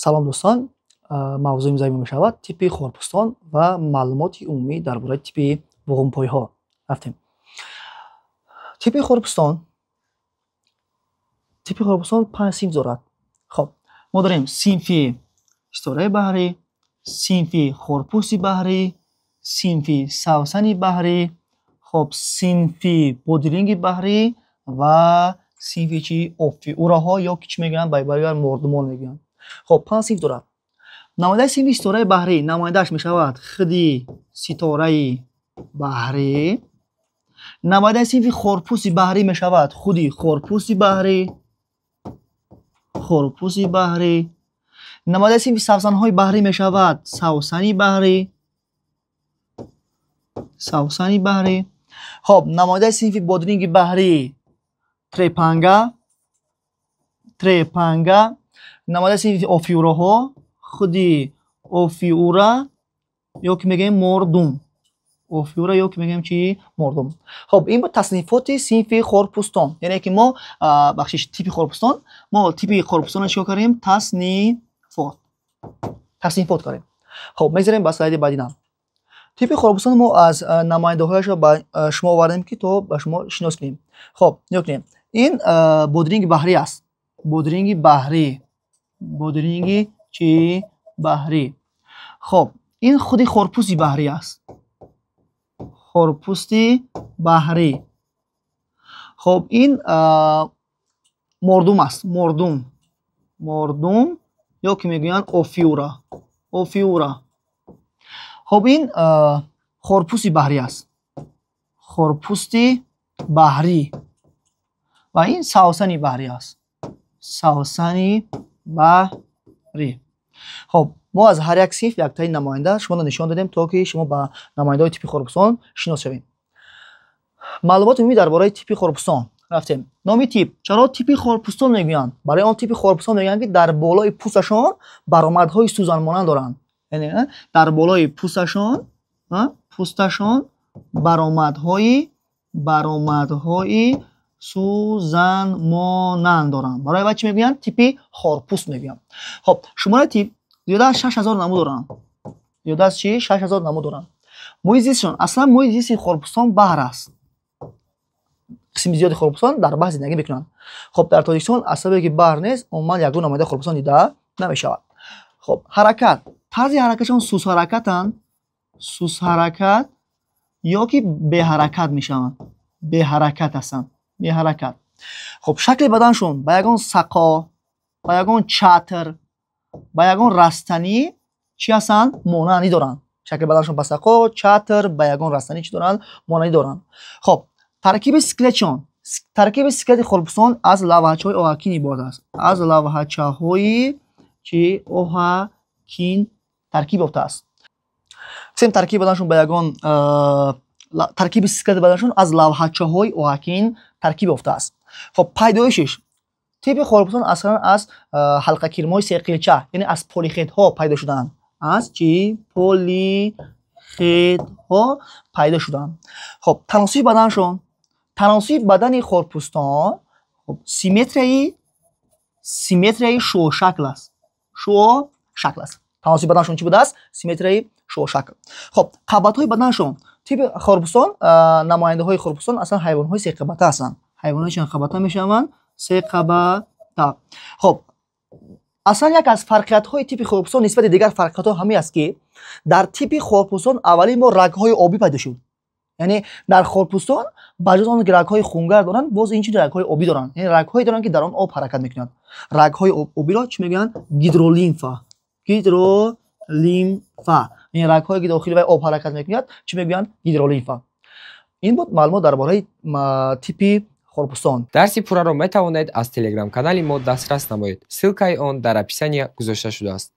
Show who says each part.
Speaker 1: Салом, дӯстон! Мавзӯи имрӯзаи мо мешавад типи хорпӯстон ва маълумоти умумӣ дар бораи типи буғумпойҳо. Рафтем. Типи хорпӯстон, типи хорпӯстон панҷ синф дорад. Хоб, мо дорем синфи ситораи баҳрӣ, синфи хорпӯсти баҳрӣ, синфи савсани баҳрӣ, хоб, синфи бодиринги баҳрӣ ва синфи чи? Офиураҳо ё ки чӣ мегӯянд, ба ибораи мордумон мегӯянд. Хоб, панҷ синф дорад. Намояндаи синфи ситораи баҳрӣ, намояндааш мешавад худи ситораи баҳрӣ. Намояндаи синфи хорпӯсти баҳрӣ мешавад худи хорпӯсти баҳрӣ, хорпӯсти баҳрӣ. Намояндаи синфи савсанҳои баҳрӣ мешавад савсани баҳрӣ, савсани баҳрӣ. Хоб, намояндаи синфи бодиринги баҳрӣ трепанга, трепанга. Намояндаи синфи офиураҳо худи офиура ё ки мегӯем мордум, офиура ё ки мегӯем чи? Мордум. Хоб, ин буд таснифоти синфи хорпӯстон, яъне ки мо, бахшиш, типи хорпӯстон. Мо типи хорпӯстонро чикор кардем? Таснифот, таснифот кардем. Хоб, мегзарем ба слайди баъдина. Типи хорпӯстон мо аз намояндаҳояшро ба шумо овардем, ки то ба шумо шинос кунем. Хоб, нигоҳ кунем, ин бодиринги баҳрӣ аст, бодиринги баҳрӣ, бодиринги чи? Баҳрӣ. Хоб, ин худи хорпӯсти баҳрӣ аст, хорпӯсти баҳрӣ. Хоб, ин мордум аст, мордум, мордум ё ки мегӯянд офиура, офиура. Хоб, ин хорпӯсти баҳрӣ аст, хорпӯсти баҳрӣ, ва ин савсани баҳрӣ аст, савсани баҳрӣ. Хоб, мо аз ҳар як синф яктаи намоянда шуморо нишон додем, то ки шумо ба намояндаҳои типи хорпӯстон шинос шавед. Маълумоти умумӣ дар бораи типи хорпӯстон. Рафтем. Номи тип. Чаро типи хорпӯстон мегӯянд? Барои он типи хорпӯстон мегӯянд, ки дар болои пӯсташон баромадҳои сӯзанмонанд доранд, яъне дар болои пӯсташон, пӯсташон баромадҳои сӯзанмонанд доранд. Барои вай чӣ мегӯянд? Типи хорпӯст мегӯянд. Хоб, шумораи тип зиёда аз 6000 намуд доранд. Зиёда аз чи? 6000 намуд доранд. Муҳити зистшон. Аслан муҳити зисти хорпӯстон баҳр аст. Қисми зиёди хорпӯстон дар баҳр зиндагӣ мекунанд. Хоб, дар Тоҷикистон аз сабабе ки баҳр нест, умуман ягон намояндаи хорпӯстон дида намешавад. Хоб, ҳаракат. Тарзи ҳаракатшон сустҳаракатанд, сустҳаракат ё ки беҳаракат мешаванд, беҳаракат ҳастанд, беҳаракат. Хоб, шакли баданшон ба ягон сақо, ба ягон чатр, ба ягон растанӣ чӣ ҳастанд? Монандӣ доранд. Шакли баданшон ба сақо, чатр, ба ягон растанӣ чӣ доранд? Монандӣ доранд. Хоб, таркиби скелетшон. Таркиби скелети хорпӯстон аз лавҳачаҳои оҳакин иборат аст, аз лавҳачаҳои чи? Оҳакин таркиб ёфтааст. Сем таркиби баданшон ба ягон, таркиби скелети баданшон аз лавҳачаҳои оҳакин таркиб ёфтааст. Хоб, пайдоишиш. Типи хорпӯстон аслан аз ҳалқакирмҳои серқилча, яъне аз полихедҳо пайдо шудаанд. Аз чи? Полихедҳо пайдо шудаанд. Хоб, таносуби баданшон. Таносуби бадани хорпӯстон, хоб, симметрияи шуошакл аст, шуошакл аст. Таносуби баданшон чӣ будааст? Симметрияи шуошакл. Хоб, қабатҳои баданшон. Типи хорпӯстон, намояндаҳои хорпӯстон аслан ҳайвонҳои секабата ҳастанд. Ҳайвонҳои чандқабата мешаванд? Секабата. Хоб, аслан як аз фарқиятҳои типи хорпӯстон нисбати дигар фарқиятҳо ҳамин аст, ки дар типи хорпӯстон аввалин бор рагҳои обӣ пайдо шуд. Яъне дар хорпӯстон ба ҷуз он ки рагҳои хунгар доранд, боз инчунин рагҳои обӣ доранд, яъне рагҳое доранд, ки дар он об ҳаракат мекунад. Рагҳои обиро чӣ мегӯянд? Гидролимфа, гидролимфа. Яъне рагҳое ки дохили вай об ҳаракат мекунад, чӣ мегӯянд? Гидролимфа. Ин буд маълумот дар бораи типи хорпӯстон.
Speaker 2: Дарси пурраро метавонед аз телеграм-канали мо дастрас намоед. Ссылкаи он дар описания гузошта шудааст.